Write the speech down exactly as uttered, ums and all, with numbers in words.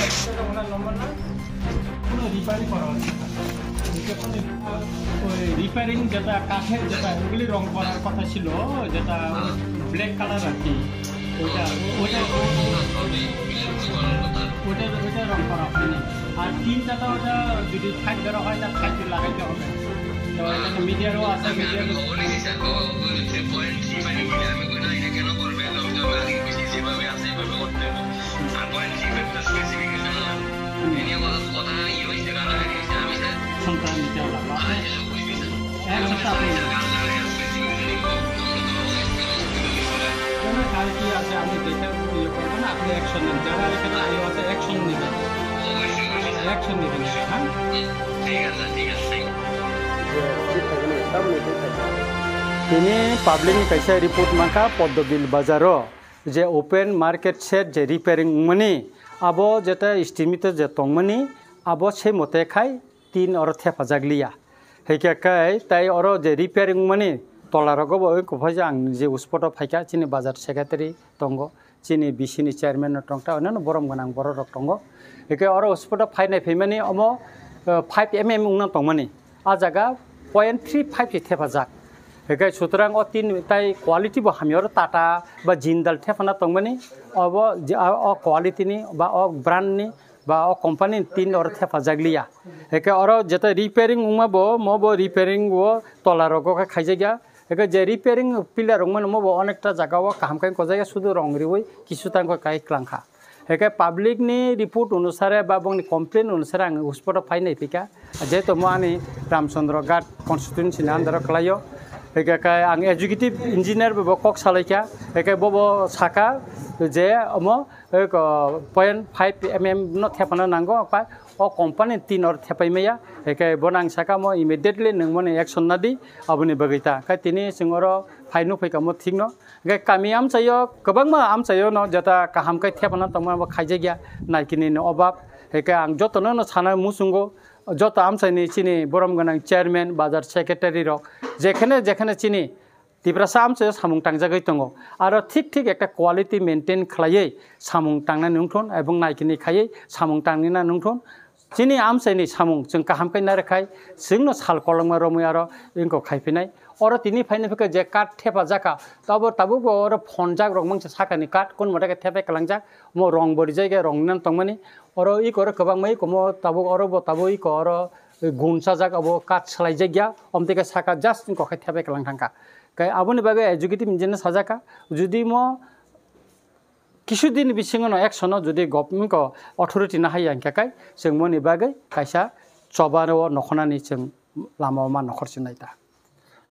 এটা ওনার নম্বর না? কোনো রিপেয়ারিং করা হচ্ছে না। এটা কোনো, আহ, ওই রিপেয়ারিং যেটা কাঠের যেটা এগুলি রং করার কথা ছিল, যেটা ওই ব্ল্যাক কালার আর কি, ওইটা, ওইটা, ওইটা, ওইটা রং করা হয়নি। আর তিনটা তো ওটা যদি ফাইট ধরা হয়, তা ফাইটে লাগাইতে হবে। তো এটা তো মিডিয়ারও আছে, মিডিয়ারও। সন্তান নিতে হবে। এক সপ্তাহ পরে। কোনো কাল কি আছে, আমি দেখে ইয়ে করবো না, আপনি অ্যাকশন নেন। যারা এখানে আইও আছে, অ্যাকশন নেবেন। অ্যাকশন নেবেন, হ্যাঁ? Tini public ni kaisa report mankha Poddobil bazaro je open market shed je repairing wngmani, abo jeta estimate je tongmani, abo se mote khai tin oro thepajak liya. Hikhe kai tai oro je repairing wngmani tola rogo bo wngkha, phai ang je uspot o phaikha, chini bazar secretary tongo, chini B C ni chairman no tongkha, onno borom gwnang borok rok tongo. Hikhe oro uspot o phainai phaimani omo, eh, five M M wngna tongmani. A jaga point three five se thepajak. Hikhe sutrang o tin tai quality bo hamya, oro Tata ba Jindal thepana tongmani, obo je, o, o quality ni ba o brand ni ba o company ni tin oro thepajak liya. Hikhe oro jeta repairing wngma bo, mo bo repairing o tola rogo khe khaijakya. Hikhe je repairing pillar wngmani mo bo onekta jaga o kaham khe kojakya, sudu rong riwi kisu tang khe kai klangkha. Hikhe public ni report onusare ba bongni complain onusare ang uspot o phai nai phika. Jehetu mo ani Ramchandra Ghat constituency ni under o kwlaio. Hikhe khe ang executive engineer bo kok salaikha. Hikhe bo bo saka je omo eko point five M M no thepana nango, pa o company tin or thepai maya. Hikhe bono ang saka mo immediately nwng mani action nadi, aboni bagwi ta. Khe tini chwng oro phai nukphai kamo thikno. Hikhe kami amchaio kwbangma amchaio no jeta kaham khe thepana tongma bo khaijakya, naikini ni obab. Hikhe ang jotono no sana muchungo, joto amchaini chini borom gwnang chairman, bazar secretary rok, jekhene jekhene chini Tiprasa amchaio samung tangjagwi tongo. Aro thik thik ekta quality maintain khlaiwi samung tangnani wngthun, ebong naikini khaiwi samung tangnina wngthun. Chini amchaini samung chwng kaham khe narwkhai, chwngno sal kolokma romwi aro wngkok khaiphinai. Oro tini phaino phikha je card thepajak kha, tabo tabukbo oro phonjak rok mangsa sakani card, kun mote khe thepai kwlangjak, omo rong bo rijak ya, rong nani tongmani. Oro iko oro kwbangma iko omo tabuk oro bo tabuk iko oro gun sajak, abo card swlaijakya, omtwi khe saka just wngkok khe thepai kwlang thangkha. Khe aboni bagwi executive engineer sajakha, judi mo kisu din bisingo no action o judi government ko authority nahai ya hwnkhe kai chwng moni bagwi kaisa choba o nokhornani chwng lama o ma nokhor se nai ta.